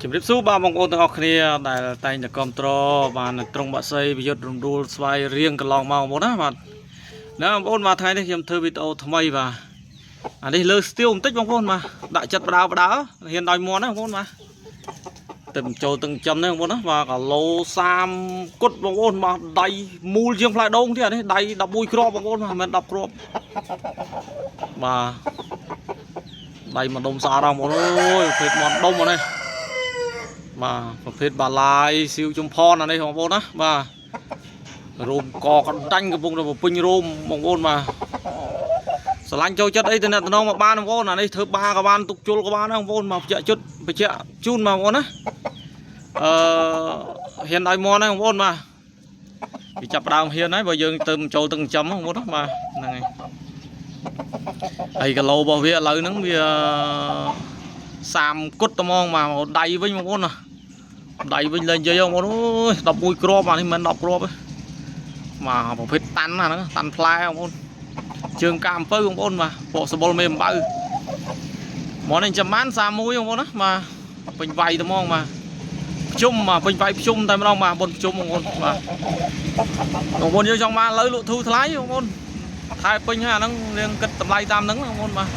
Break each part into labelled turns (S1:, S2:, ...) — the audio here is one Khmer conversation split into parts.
S1: ជំរាបសួរបាទបងប្អូនទាំងអស់គ្នាដែលតែងតែគ្រប់គ្រងបានត្រង់បាក់សីប្រយុទ្ធរំដួលស្វាយរៀងកន្លងមកបងប្អូនណាបាទណាបងប្អូនបាទថ្ងៃនេះខ្ញុំធ្វើវីដេអូថ្មីបាទអានេះលើស្ទៀវបន្តិចបងប្អូនបាទដាក់ចិត្តបដាបដាហ៊ានដោយមន់ណាបងប្អូនបាទទៅបញ្ចូលទឹកចំនេះបងប្អូនណាបាទគីឡូ30គុតបងប្អូនបាទដៃមូលជាងផ្លែដូងទៀតអានេះដៃ11គ្រាប់បងប្អូនបាទមិនមែន10គ្រាប់បាទដៃមួយដុំស្អាតបងប្អូនអើយប្រភេទមន់ដុំអានេះ បាទប្រភេទបាឡាយស៊ីវជំផនអានេះបងប្អូនណាបាទរោមកកដាញ់កំពុងតែបំពេញរោមបងប្អូនបាទស្រឡាញ់ចូលចិត្តអីទៅអ្នកតំណងមកបានបងប្អូនអានេះធ្វើបាក៏បានទុកជុលក៏បានដែរបងប្អូនមកបញ្ជាក់ជុតបញ្ជាក់ជូនមកបងប្អូនណាអឺហ៊ានឲ្យមន់ហ្នឹងបងប្អូនបាទវាចាប់ផ្ដើមហ៊ានហើយបើយើងទៅចូលទឹកចិញ្ចឹមបងប្អូនណាបាទហ្នឹងហើយហើយគីឡូរបស់វាឥឡូវហ្នឹងវា30គុតត្មងបាទដៃវិញបងប្អូនណា ដៃវិញលែងនិយាយបងប្អូនអើយ11គ្រាប់អានេះមិនមែន10គ្រាប់ទេបាទប្រភេទតាន់ណាហ្នឹងតាន់ផ្លែបងប្អូនជើងកាអំពៅបងប្អូនបាទពកសបុលមេអំបៅមកនេះចាំបាន31បងប្អូនណាបាទពេញវាយត្មងបាទភ្ជុំបាទពេញវាយភ្ជុំតែម្ដងបាទបុនភ្ជុំបងប្អូនបាទបងប្អូនយើងចង់បានឥឡូវលក់ធូរថ្លៃបងប្អូនថែពេញហើយអាហ្នឹងរៀងគិតតម្លៃតាមហ្នឹងបងប្អូនបាទ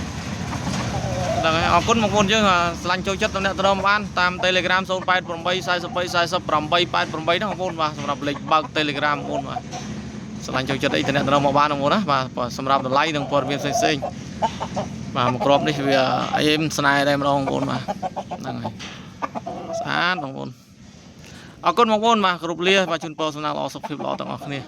S1: ហ្នឹងហើយអរគុណបងប្អូនយើងស្រឡាញ់ចូលចិត្តតំណាក់តំណបានតាម Telegram 088 43 40 888ហ្នឹងបងប្អូនបាទសម្រាប់លេខបើក Telegram បងប្អូនបាទស្រឡាញ់ចូលចិត្តអីតំណាក់តំណមកបានបងប្អូនណាបាទសម្រាប់តម្លៃនិងព័ត៌មានផ្សេងៗបាទមួយគ្រាប់នេះវាអេមស្នេហ៍ដែរម្ដងបងប្អូនបាទហ្នឹងហើយស្អាតបងប្អូនអរគុណបងប្អូនបាទគ្រប់លាបាទជូនពរសំណាងល្អសុខភាពល្អទាំងអស់គ្នា។